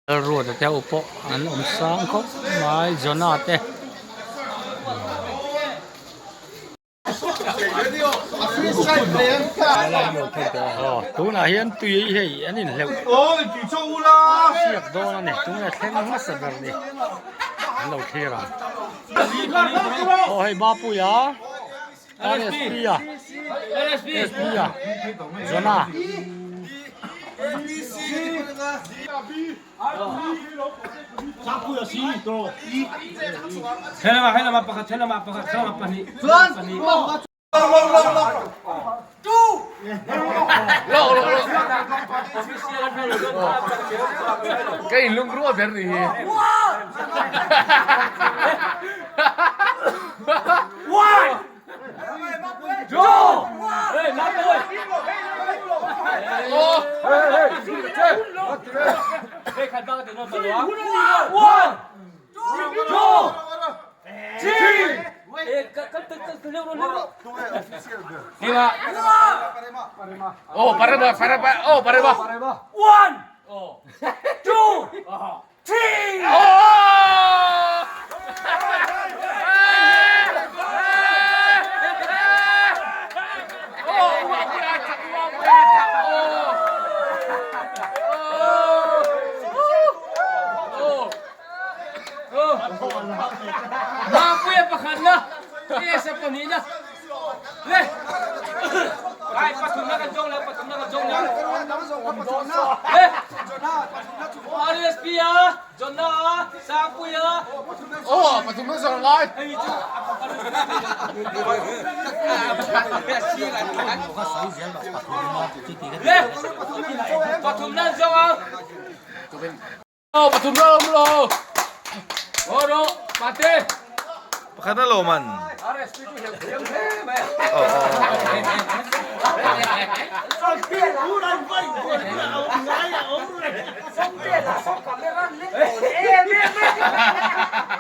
Lalruata te ho pawh an awm sang khawp mai Jonah te. Aw tunah hian tui hei an inhleuh siak dawn a ni tunah thleng hmasa ber ni an lo thlir ang aw hei Mapuia RSP a SP a Jonah. Ka in lungrual ber ni hi. Oh, pareba, pareba, oh, pareba. Oh! Mapuia pakhatna, Esa pahnihna, le ai pathumna kan zawng leh pathumna kan zawng leh le RSP a Jonna a Sangpuia Oh, pathumna zawng lai. Hei chu le pathumna zawng ang. Oh, pathumna awm lo. Aw ro, pate. Pakhat a lo man. RSP chu helh thiam hle mai.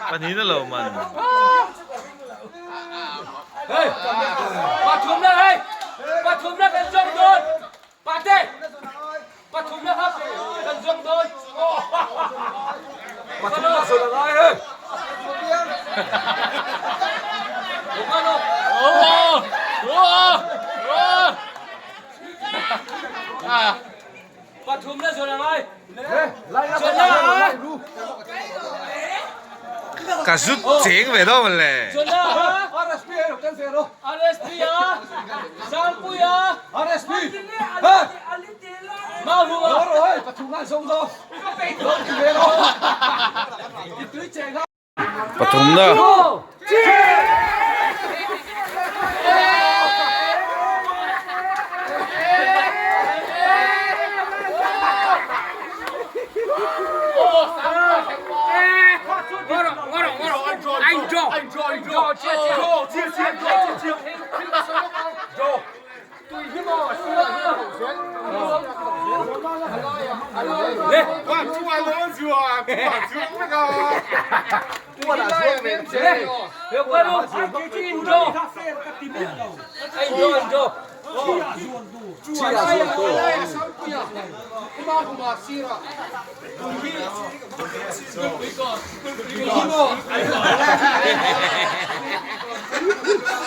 Pahnih a lo man. Hei, pathumna hei. Pathumna kan zawng dawn. Pate. Pathumna kha kan zawng dawn. Pathumna zawn a ngai hei. Pathumna zawn a ngai. Zawn a ngai. Ka zut cheng ve dawn mawn le. Zawn a RSP RSP a Sangpuia RSP Pathumna.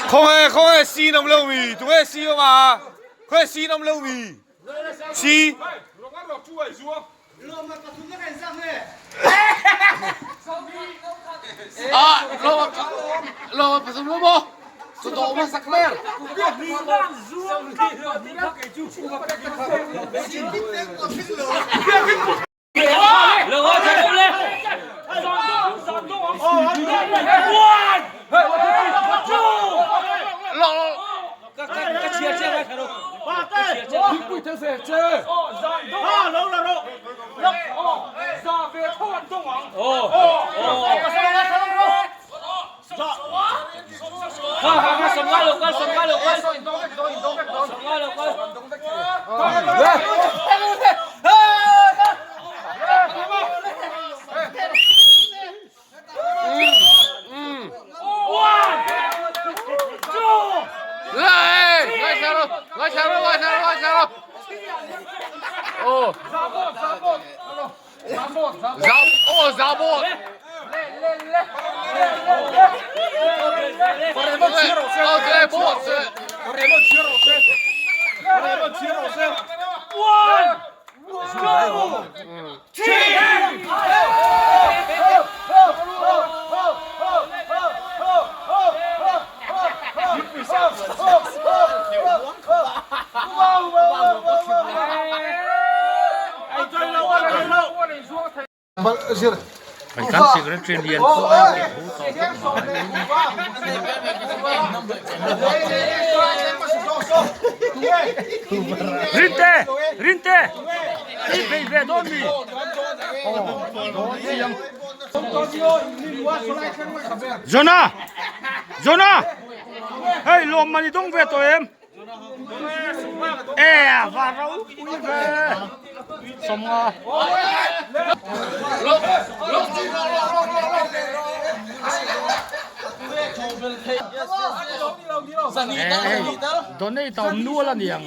Khawnge khawnge si nam lo mi tunge si awm a khawnge si nam lo mi si Ah, lo lo pasum lo mo. Chu do ma sak mer. Lại, ngay sao đâu, ngay sao đâu, ngay sao đâu, ngay sao đâu. Ồ. Kan secretary lian pawh a inti thu tawh bawk mai. Rinte! Rinte! I bei ve dawn mi? Aw, dawn chiang. Jonah! Jonah! Hei lawmman i dawng ve tawh em? E va ropui ve sawmnga. Donate a awm nual a niang.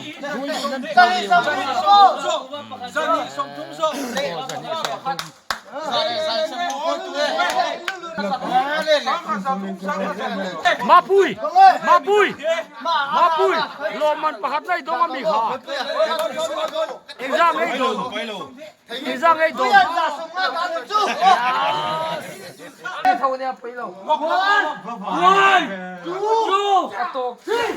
Mapui! Mapui! Mapui! Lawmman pakhat lai dawng a mi kha. Engzah ngei dawn? Engzah ngei dawn? One, two, three.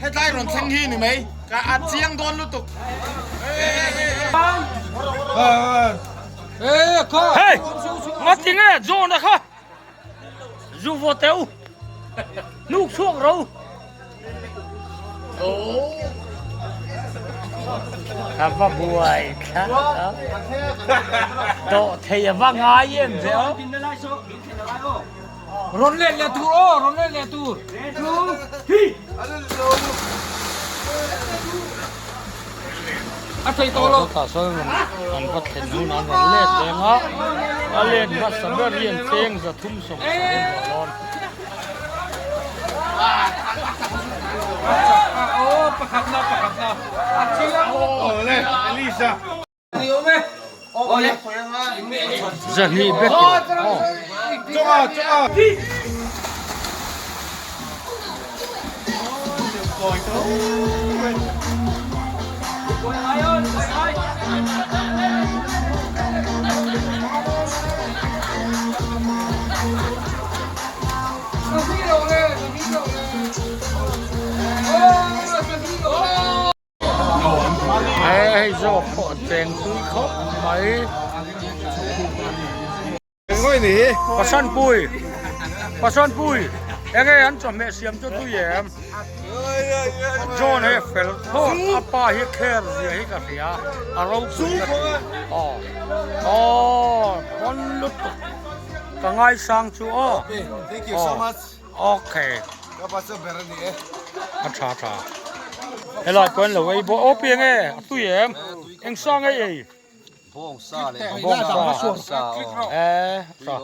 Hetlai rawn thleng hi ni mai ka a chiang dawn lutuk. Hey! Ngati nge John-a kha? Zu vaw teh u. Hnuk chhuak ro. Ka va buai thla a. Dawh thei a va ngai em ve aw. Rawn let leh tur aw, rawn let leh tur. Two, three. A thei tawh lo. Tah sawn an va thlen hun an rawn let leng a, a let hmasa ber hi an cheng za thum sawm sarih an ruah dawn. Zahnih bet aw. Hei zawk pawh a cheng tui khawp mai. Pasanpui Pasanpui enge an chawhmeh siam chu tui em? John hi fel thlawt a pa hi kher zia hi ka hria a ropui ka ti aw aw pawn lutuk ka ngaisang chu aw aw. Okay. Ka pa chu ber a ni e. A tha tha. Helai pawh an lo ei bawk. Aw piang e, a tui em? Eng sa nge ei? Bawng sa leh bawng sa. Eh, tha.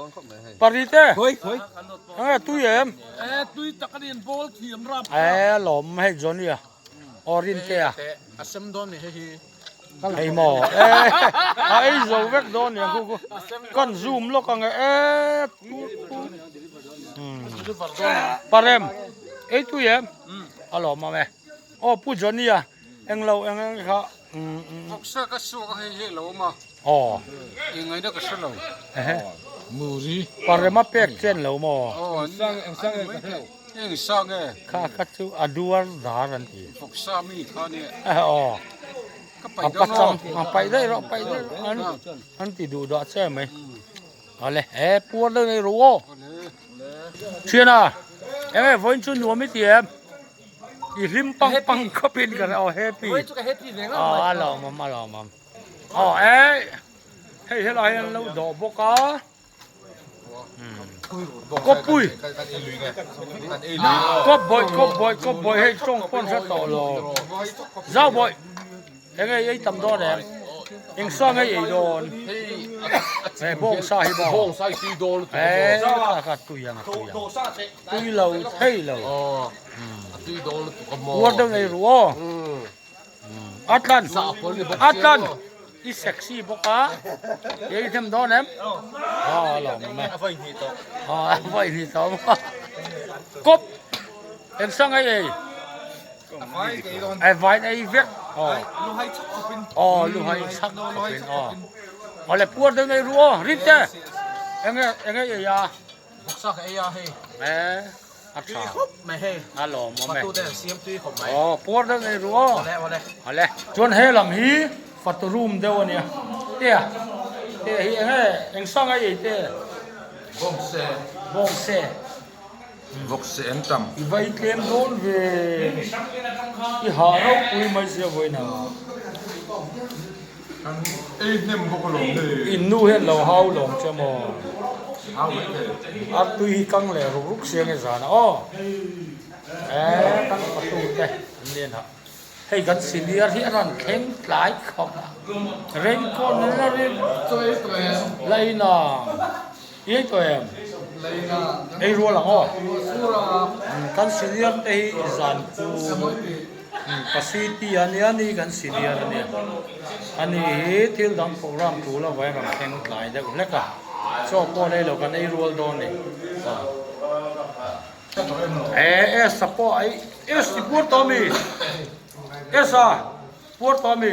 Parite. Khoi khoi. Enge tui em? Eh, tui tak a ni an bawl thiam rap. Eh, lawm hei Johnny a. Aw Rinte a. A sem dawn ni hei hi. Hei maw eh a ei zo vek dawn nia khu khu kan zoom lawk ang e eh parem ei tui em a lawm ang e aw pu Johnny a englo eng eng kha vawksa ka suak a hei hi a lo awm a aw engaihna ka hre lo muri parem a pek chen lo maw aw eng sang nge ka hre lo eng sang nge kha kha chu a duar dar an ti vawksa mi kha nia aw A pachang a paih daih rawh paih daih rawh an an ti duh dah che mai ale he puar deuh nei ru aw thiana enge vawiin chu nuam i ti em i hlim pang pang khawp in ka aw happy aw a lawmawm a lawmawm aw e hei helai hian an lo dawh bawk a. Kawppui Kawpbawih kawpbawih kawpbawih hei tawng pawn hre tawh lo Zau bawih enge ei tam dawn em? Eng sa nge ei dawn? Hei bawng sa hi maw? Bawng sa hi tui dawn lutuk a maw? Kha kha tui ang a tui ang. Tui lo thei lo. A tui dawn lutuk a maw? Uar deuh nei ru aw. Atlan Atlan i sexy bawk a i ei hnem dawn em? Aw a lawm awm e. A vawi hnih tawh. Aw a vawi hnih tawh maw? Kawp eng sa nge ei? A vai ei vek aw aw luhai chak khawpin aw awle puar deuh nei ru aw rin te enge enge ei a vawksa ka ei a hei e a tha khawp mai hei a lawm awm e fatu te an siam tui khawp mai aw puar deuh nei ru aw awle awle awle chuan he lam hi fatu room deuh ania te a te hi enge eng sang ei ei te bawngse bawngse Vawkse an tam. I vai tlem dawn ve. I ha ropui mai sia vawiin ang. Kan ei hnem bawk alawm hei. In nu hian lo hau lawm che maw? Hau mai thei. Artui hi kang leh ruk ruk sia nge zan a aw. Eee kan fatu te an lian ha. Hei kan senior hi a rawn thleng tlai khawp a. Raincoat la rim laina. I ei tawh em? Ei rual ang aw. Kan senior te hi zan kum Pasiti a nia ni kan senior a nia. Ani hi thil dang program tul a vain rawn thleng tlai deuh hlek a. Chaw pawh nei lo kan ei rual dawn ni. E S a pawh ei S i puar tawh ami? S a puar tawh ami?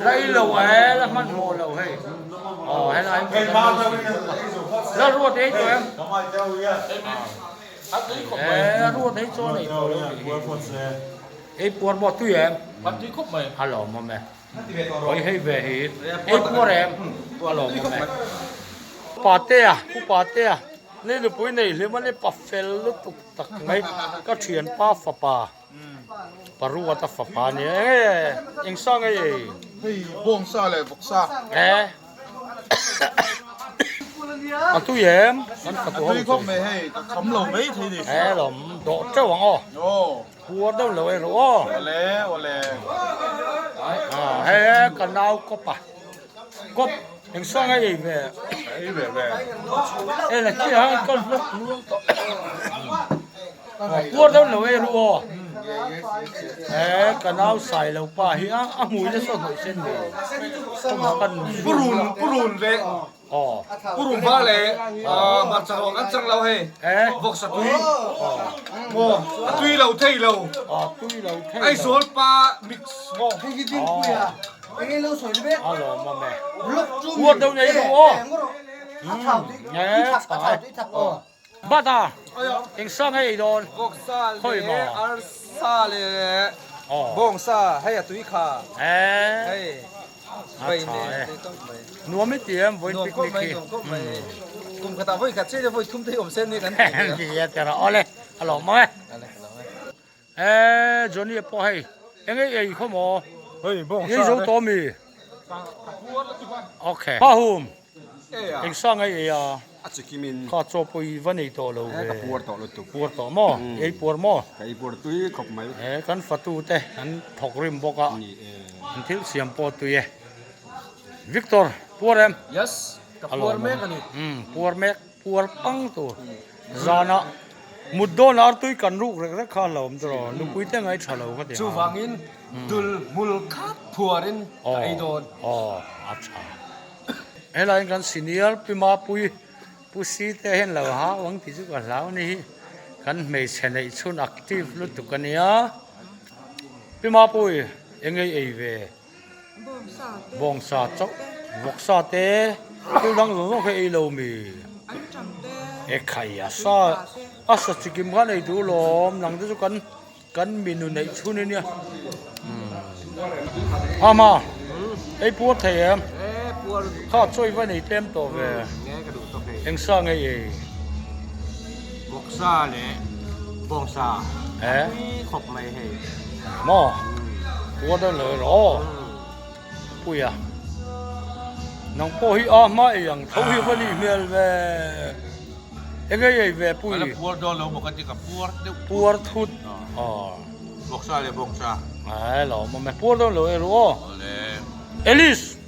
Lei lo e la hmanhmawh lo hei. Aw helai hmun kan lo si bawk a. La ruat ei tawh em? E ruat ei chuan ei tawh lo nih hi. Ei puar maw tui em? A lawmawm e. Oi hei ve hi ei puar em? A lawmawm e. Patea pu Patea ni nupui nei hlim a ni pa fel lutuk tak mai ka thianpa fapa Paruata fapa a nia eng nge eng sa nge ei? Hei bawngsa leh vawksa. E a tui em? Kan fatu ho A tui khawp mai hei ka kham lo mai thei ni. E lawm dawh teuh ang aw. Aw. Puar deuh lo erawh aw. Awle awle. Ah hei ka nau kawp a. Kawp eng sang a ei ve. Ei ve ve. E la chi hang kal hlawk luang tawh. Puar deuh lo erawh aw. E ka nau sai lo pa hi a a hmui nasa hnawih sen ve. Purun purun ve. Purun va leh hmarcha ruang an chang lo hei vawksa tui maw a tui lo thei lo Aizawl pa mix maw Vawksa leh arsa leh bawngsa hei a tui kha hei. A tha e. Nuam i ti em vawiin picnic hi. Kum khatah vawi khat che vawi thum te hi awm sen ni kan ti nia. Ni e tera awle a lawm mang e. E Johnny a pawh hei eng ei ei khaw maw. Hei bawng sa. Ei zo tawh mi. Okay. Pa hum. Eng sa ngai ei a. A chikimin. Kha chaw pawh i va nei tawh lo ve. Ka puar tawh lutuk. Puar tawh maw? Ei puar maw? Ka ei puar tui khawp mai. E kan fatu te an thawk rim bawk a. Ni e. An thil siam pawh tui e. Victor, puar em? Yes, ka puar mek a ni. Umm, puar mek, puar pang tur. Zanah mut dawn ar tui kan ruk rek rek kha a lo awm tawh lo. Nupui te ngaih tha lo ka ti a. Chuvangin dul hmul khat phuarin ka ei dawn. Aw, a tha. Helaiin kan senior Pi Mapui Pu Site hian lo hau ang tih chu ka hlau a ni hi. Kan hmeichhe neih chhun active lutuk a nia. Pi Mapui eng ei ei ve? Bawngsa chauh vawksa te thil dang zawng zawng kha ei lo mi? Ekhai a sa a sa chikim khan ei duh lawm nang te chu kan Kan minu neih chhun a nia. Ama, ei puar thei em? Kha chawi va nei tlem tawh ve. Eng sa nge ei? Vawksa leh bawngsa. Eh? Khawp mai hei. Maw? Puar dawn lo erawh aw. Puia. Nang pawh hi a hma ei ang tho hi va nih hmel ve. Eng ei ei ve pui. Ka la puar dawn lo maw ka ti ka puar deuh. Puar thut. Aw. Vawksa leh bawngsa. Ai lo awm awm e. Puar dawn lo erawh aw. Awle. Alice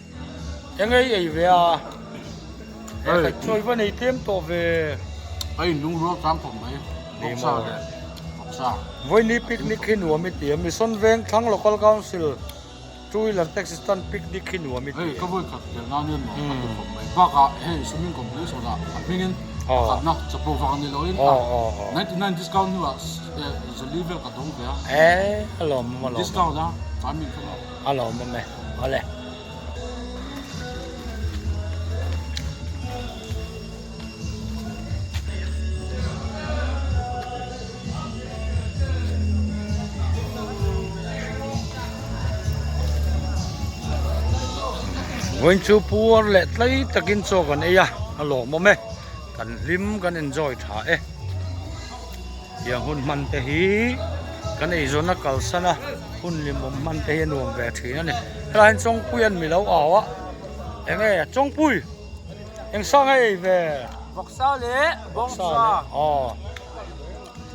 eng ei ei ve a he chawi va nei tlem tawh ve. A in lungrual tlang khawp mai vawksa leh vawksa. Vawini picnic hi nuam i ti a Mission Vengthlang Local Council Two wheeler taxi stand picnic hi nuam i ti. Hei ka vawi khat tel nan hian nuam ka ti khawp mai. Bakah hei swimming competition ah a hmingin pakhatna chapo vak a ni loin a 99 discount hnuah zali vel ka dawng ve a. E a lawmawm a lawmawm. Discount a tlai min khan a. A lawmawm e awle. Vawiin chu puar leh tlai takin chaw kan ei a, a lawmawm e, kan hlim kan enjoy tha e, tiang hun hman te hi kan eizawnna kalsan a hun hlimawm hman te hi a nuam ve thin a ni, helai hian Chawngpui an mi lo au a, enge Chawngpui. Eng sang a ei ve? Vawksa leh bawngsa. Aw.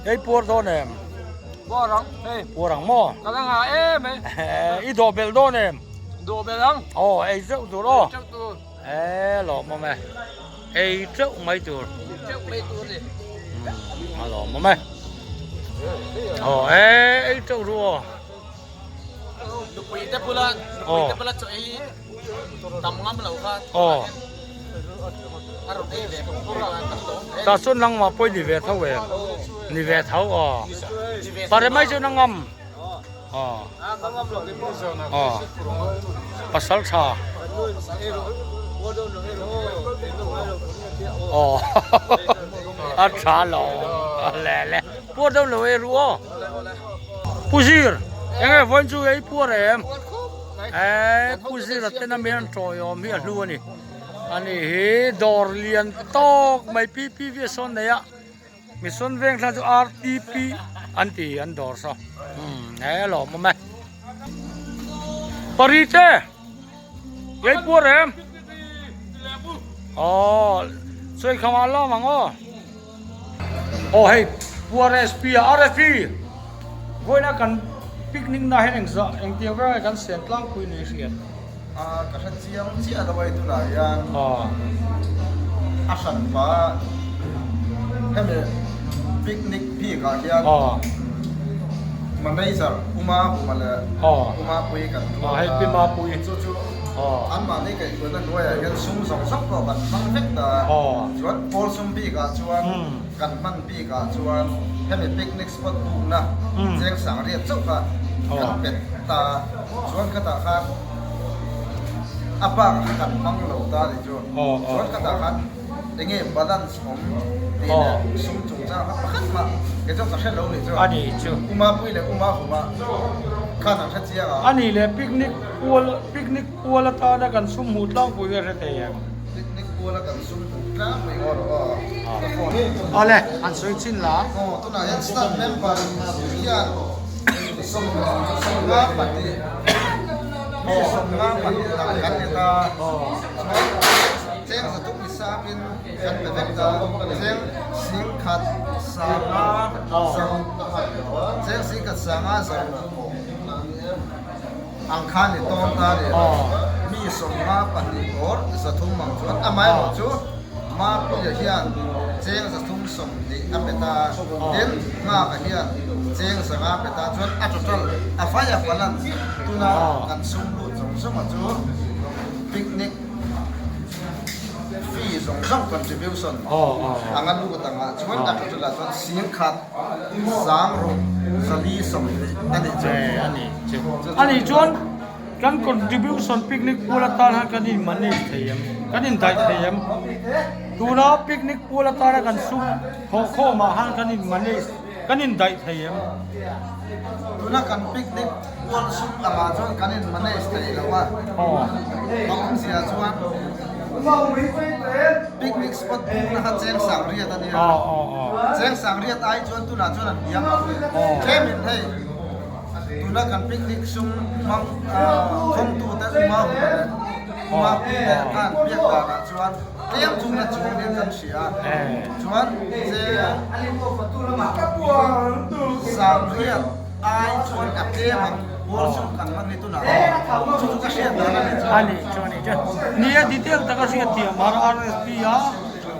Ei puar dawn em? Puar ang. Hei. Puar ang maw? Ka la ngah em e. I dawh belh dawn em? Dawh belh ang. Aw, ei teuh tur aw. Ei teuh tur. E lawmawm e. Ei teuh mai tur. Ei teuh mai tur ni. A lawmawm e. Aw, e ei teuh ru aw. Nupui te bula nupui te bula chaw ei tam ngam lo kha Aw. a rawn ei ve ka pur a kan lawm hle. Ta chuan nangmah pawh i ni ve tho em? Ni ve tho aw. Pare mai chuan a ngam. Aw. Aw. Pasal tha. Aw. A tha lo. Le le. Puar deuh lo ei ru aw. Pu Zir, enge vawiin chu ei puar em? Eee Pu Zira ten a min an tawiawm hi a hlu a ni. Ani hi dawr lian tawk mai PPV a sawn nei a, mi sawn veng thla chu RTP an ti an dawr saw. Umm he lawmawm e. Parite, ei puar em? Aw, sawi khamah lawm ang aw. Aw hei Pu RSP a RSP vawiina kan picnic na hian engzah engtiang ber nge kan siam tlangpui ni hriat. A ka hre chiang chiah lo hei tunah hian a hran hma hemi picnic bik ah hian manager Uma Huma leh Uma Pui kan ruat a chu chu Anmahni kaihhruaina hnuaiah hian sum zawng zawng pawh kan hmang vek ta a, chuan pawl sum bikah chuan kan hman bikah chuan hemi picnic spot bukna cheng sang riat chauh kha kan pet ta a, chuan khatah khan a bak kha kan hmang lo ta a ni chu, chuan khatah khan enge balance awm tih leh sum chungchang kha pakhat mah kei chuan ka hre lo ni chu, Umapui leh Umahuma khan an hre chiang a. A nih leh picnic Pual, picnic pual atana kan sum hmuh tlangpui nge hre thei em? Picnic pual a kan sum hmuh tlangpui ngaw rawh aw, ka phone. Awle, han sawi chin la. Aw, tunah hian staff member hian 52, mi 52 dang kan ni ta. Chuan cheng zatuk ni sapin kan pe vek ta, cheng singkhat sanga zaruk, cheng singkhat sanga zaruk. Ang kha ni tawn ta leh mi 52 awr 300 ang chuan amaherawh chu Mapuia hian cheng 320 a pe ta a, tin Nghaka hian cheng 500 a pe ta chuan a total a vai a balance tuna kan sum lut zawng zawng a chu picnic fee zawng zawng contribution anga lut angah chuan a total ah chuan 10,000 Sangruk 420 a nih chu. A nih chu. A nih chuan kan contribution picnic pool atan khan kan in manage thei em? Kan in daih thei em? Tuna picnic pool atana kan sum thawhkhawm ah khan kan in manage kan in daih thei em? Tuna kan picnic pool sum angah chuan kan in manage thei lo a. A awmzia chuan Picnic spot bukna kha cheng sang riat a nia. Cheng sang riat ai chuan tunah chuan an biang a. Tlemin hei tuna kan picnic sum hmang thawngtute uma hum leh uma pui te khan biak danah chuan tlem chu na chung nen kan hria a. Chuan cheng sang riat ai chuan a tlem ang. Pawl sum kan hman hi tunah chu chu ka hriat dan a ni chuan. A ni chu a ni chu. Ni a detail taka hriat thiam har RSP a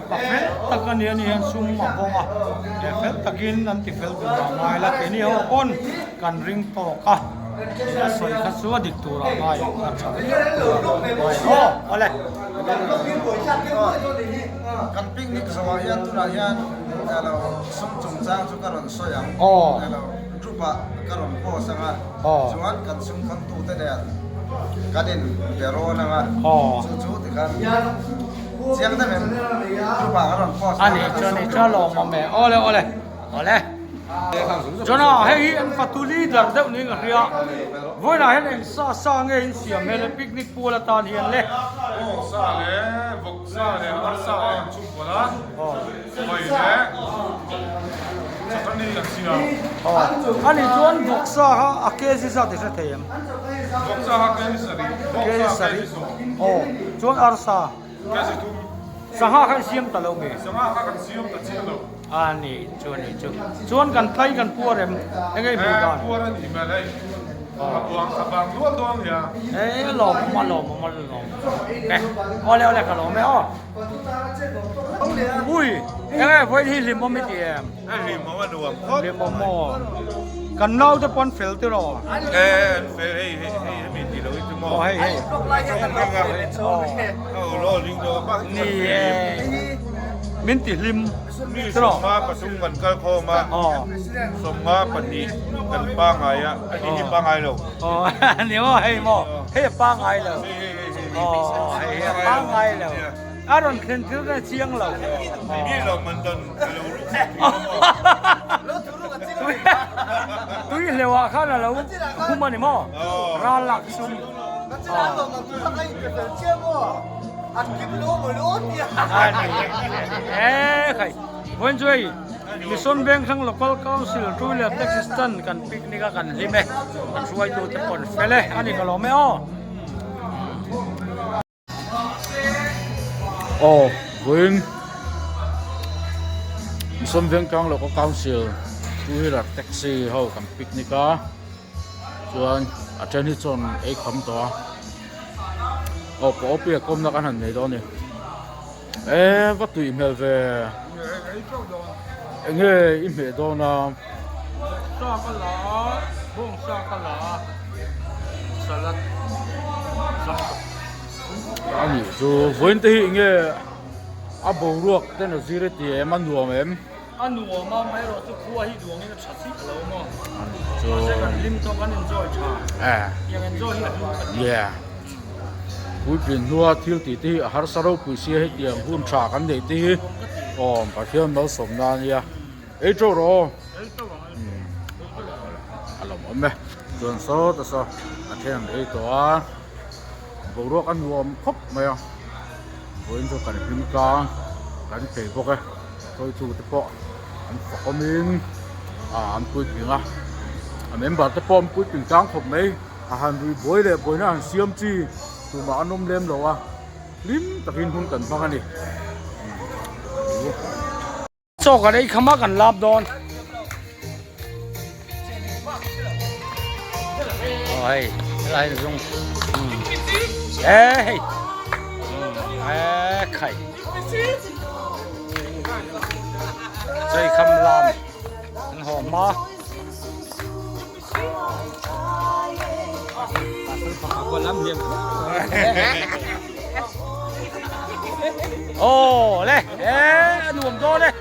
pa fel tak a ni a ni hian sum a bawng a, he fel takin an ti fel tur ah ngai la keini ho pawn kan ring tawk a, a sawi kha chu a dik tur ah ngai ang a tha viau tur ah ngai aw awle. Kan picnic zawhah hian tunah hian elo sum chungchang chu ka rawn sawi ang elo group ah ka rawn post ang a chuan kan sum thawntute nen kan in be rawn ang a chu chu tikhan chiang deuh em group ah ka rawn post ang a kan sum chuan lawm awm e awle awle awle chuan hei hi an fatu leader deuh niin ka hria vawiinah hian eng sa sa nge in siam hmel e picnic pual atan hian le sa leh vawk sa leh arsa a in chhung pawlh a Mai le, chawhni kan siam. Aw, ani chuan vawksa kha a kg zat i hre thei em? Vawksa kha kg sarih, vawksa kg sawm. Aw, chuan arsa? Kg thum. Sangha kha i siam ta lo nge? Sangha kha kan siam ta chiah lo. A ni, chu a ni chu. Chuan kan tlai kan puar em? Enge i hmuh dan? Eh, puar a nih hmel hei. A buang, a bang nual dawn nia. Eh, lawmawm a lawmawm a lawmawm. Eh, awle awle ka lawm e aw. Ui, enge vawiin hi hlimawm i ti em? A hlimawm a nuam khawp. Hlimawm maw? Kan naute pawh an fel tiraw? E, an fel hei hei hei hemi tih loh hi chu maw? Aw hei hei. Aw lo ling lo a Ni e, min ti hlim Mi sawmnga pathum kan kal khawm a, sawmnga pahnih kan pangai a, ani hi pangai lo. Aw ni maw hei maw, hei a pangai lo. Aw hei hi a pangai lo. A rawn thlen thil kha chiang lo. Mi lo man dawn a lo ruk thei tui tui hleuh ah khan a lo hum a ni maw? Ral lak sum. E khai vawiin chu hei Mission Vengthlang Local Council two wheeler taxi stand kan picnic a kan hlim e kan hruaitu te pawh an fel e a ni ka lawm e aw. Aw vawiin Mission Vengthlang Local Council two wheeler taxi ho kan picnic a. Chuan a then hi chuan ei kham tawh a aw pawh awpui a kawmna kan han nei dawn a ni e va tui hmel ve enge i hmeh dawn a. Sa ka la a bawng sa ka la a salad zam tawh. A nih chu vawiin te hi enge a boruak ten a zir e ti em a nuam em. A nuam a, amaherawh chu khua hi duangin a tha chiah lo maw? Mahse kan hlim tawk an enjoy tha. Tiang enjoy hi a hlu ka ti. Yeah. Puitlin hnua thil tih te hi a harsa ropui sia hetiang hun tha kan neih te hi awm Pathian malsawmna a nia. Ei teuh rawh aw. Ei teuh ang ei teuh. A lawmawm e. Chuan sawt a saw a then an ei tawh a. Boruak a nuam khawp mai a. Vawiin chu kan hlim tlang kan thei bawk e. Hruaitu te pawh an fakawmin ah an puitling a a member te pawh an puitling tlang khawp mai a han rui buai leh buaina han siam chi tumah an awm lem lo a hlim takin hun kan hmang a ni. Chaw kan ei kham a kan lap dawn. Aw hei helai hian zung e hei e khai chei kham lam an haw hma. Aw le e a nuam dawn e.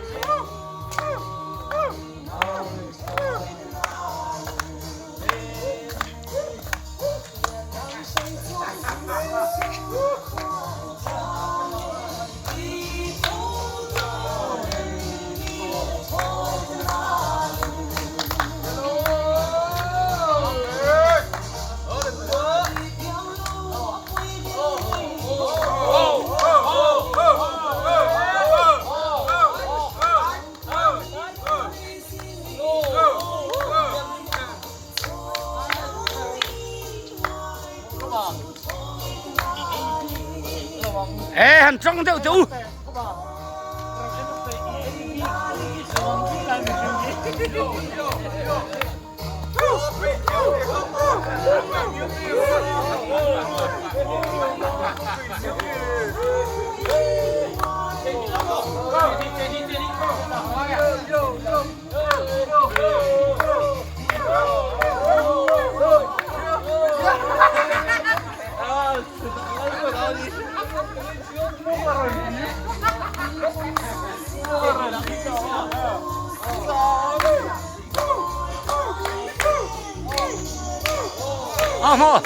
Ê, han trăng deuh teh u. A maw?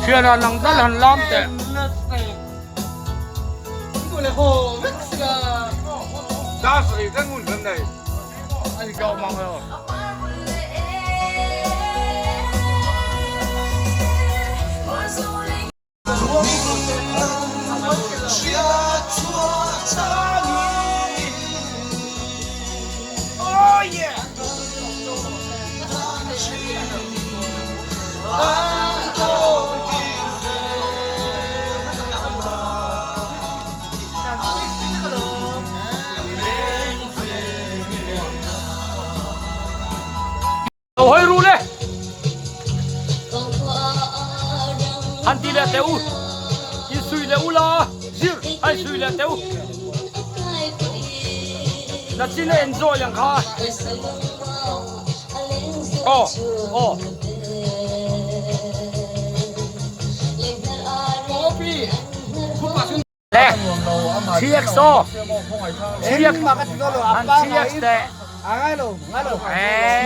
Thiana nang dal han lam teh. Lo hawi ru le. Han ti leh teh u. In sui leh u la. Zir han sui leh teh u. Na chin a enjoy ang kha. Aw aw. Le CXO CX an CX teh. Eee.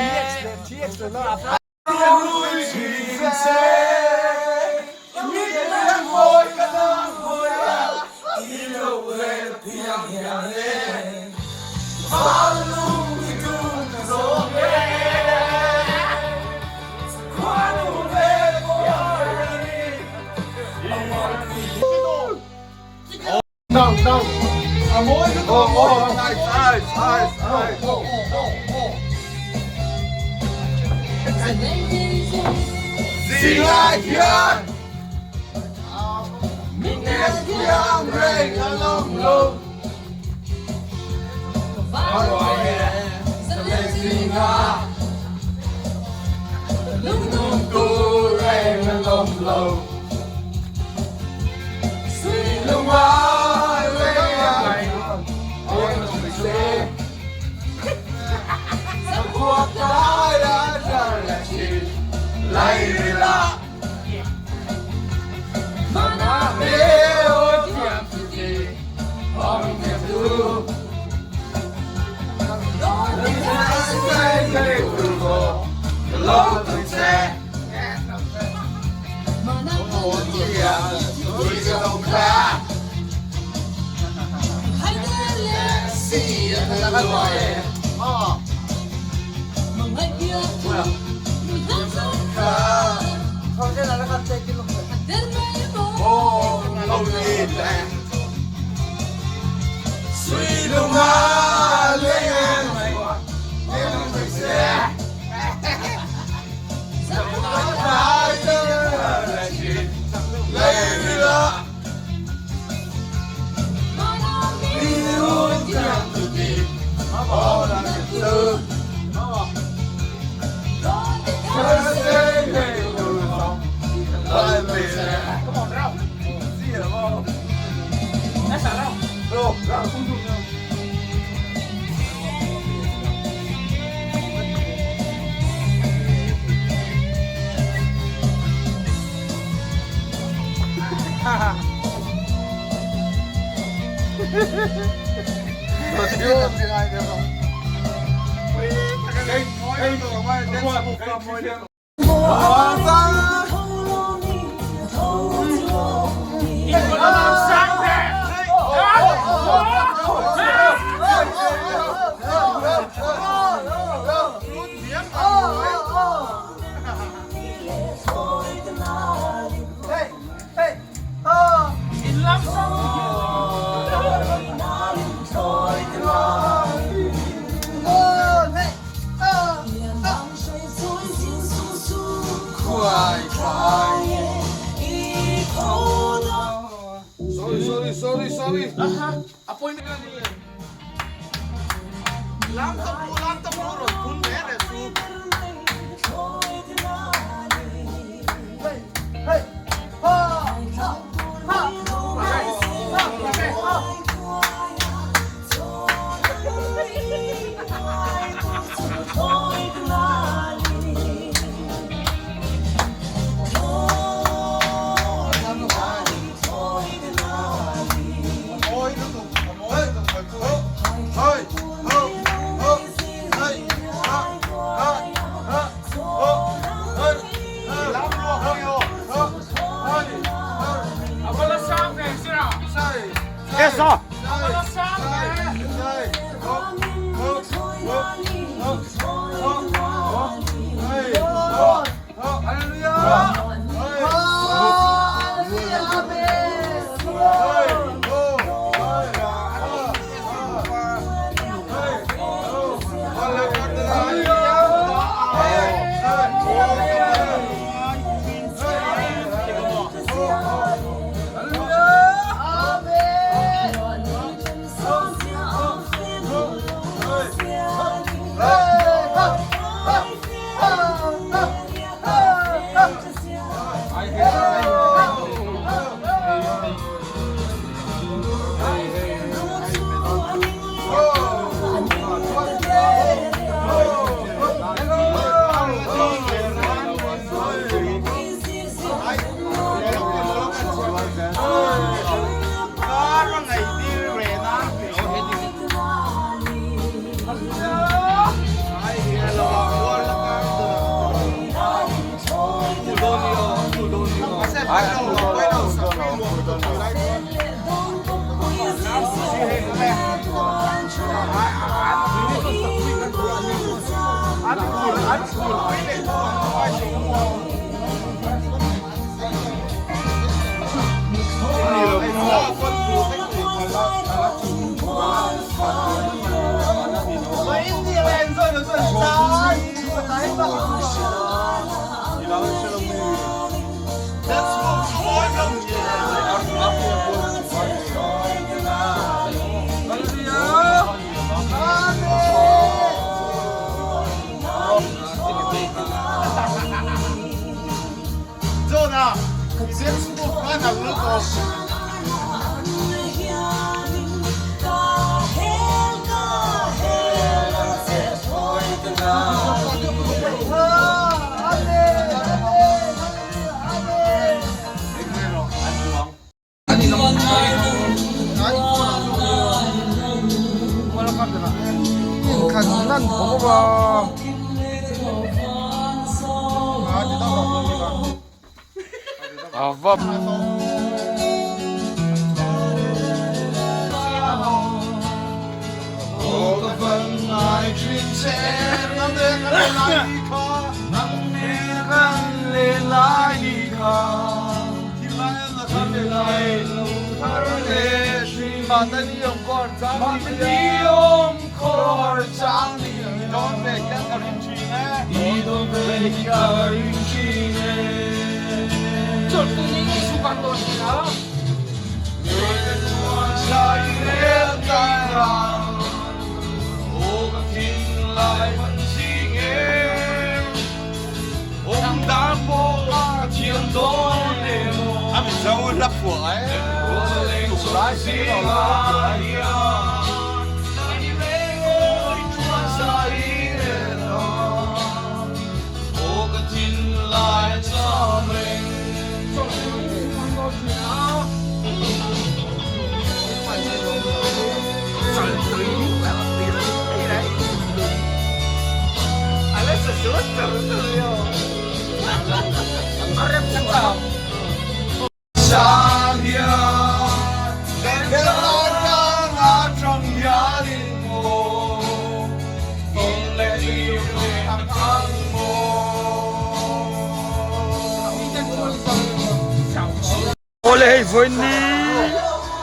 Awle hei vawiin ni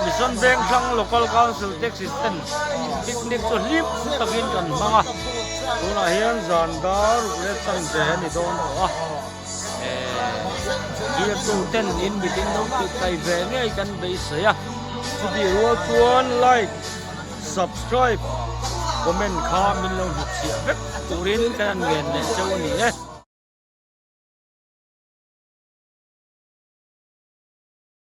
Mission Vengthlang Local Council Taxi Stand picnic chu hlim takin kan hmang a, tunah hian zan dar ruk leh chanve a ni dawn tawh a, biaktu ten in mitin lo tih kai ve ngei kan beisei a, chutih rual chuan like, subscribe, comment kha min lo hnutchhiah vek turin kan ngen leh cheu a ni e.